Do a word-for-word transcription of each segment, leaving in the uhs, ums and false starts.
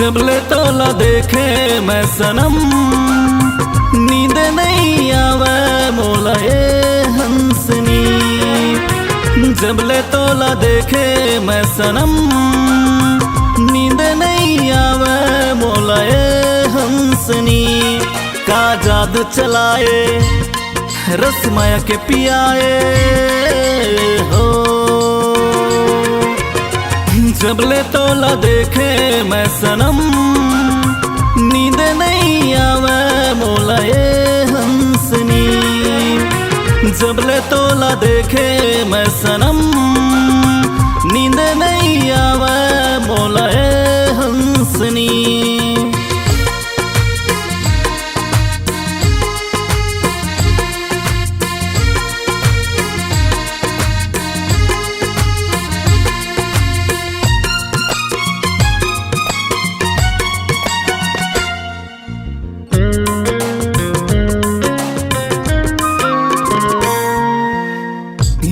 जब ले तोला देखे मैं सनम, नींद नहीं आवे मोला ए हंसनी। जब ले तोला देखे मैं सनम, नींद नहीं आवे मोला ए हंसनी। का जादू चलाए रस माया के पियाए हो। जब ले तोला देखे मैं सनम, नींद नहीं आवे मोला ए हंसनी। जब ले तोला देखे मैं सनम, नींद नहीं आवे मोला ए हंसनी।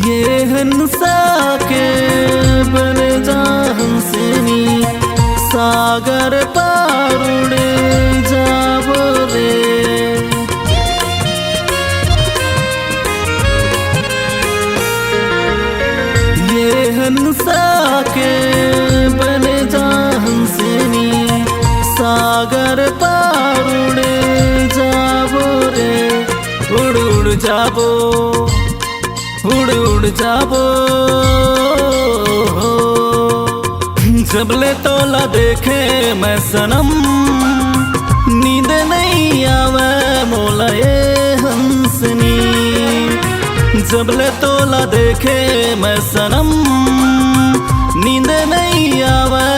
ये हंसा के बन जा हंसनी, सागर पार उड़ जाबो रे। ये हंसा के बन जा हंसनी, सागर पार उड़ जाबो रे। उड़ उड़ जाबो, उड़ उड़ जाबो। जब ले तोला देखे मैं सनम, नींद नहीं आवे मोला ए हंसनी। जब ले तोला देखे मैं सनम, नींद नहीं आवे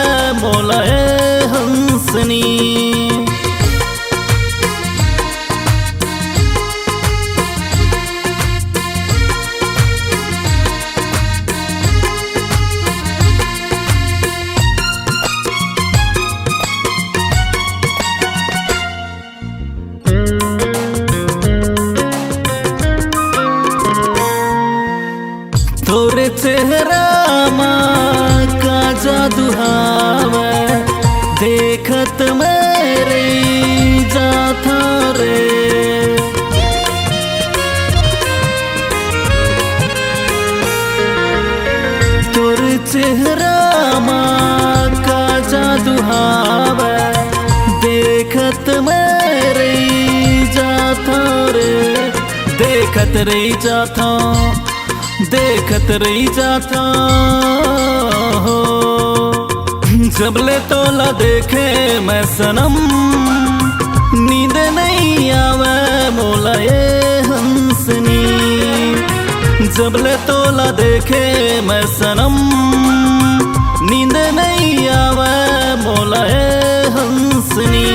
मोला ए हंसनी। तोरे चेहरा मा का जादू हावय, देखत मैं रही जाथा रे। तोर चेहरा मा का जादू हावय, देखत मैं रही जाथा रे, देखत रही जाथा, देखत रही जाथा हो। जब ले तोला देखे मैं सनम, नींद नहीं आवे मोला ए हंसनी। जब ले तोला देखे मैं सनम, नींद नहीं आवे मोला ए हंसनी।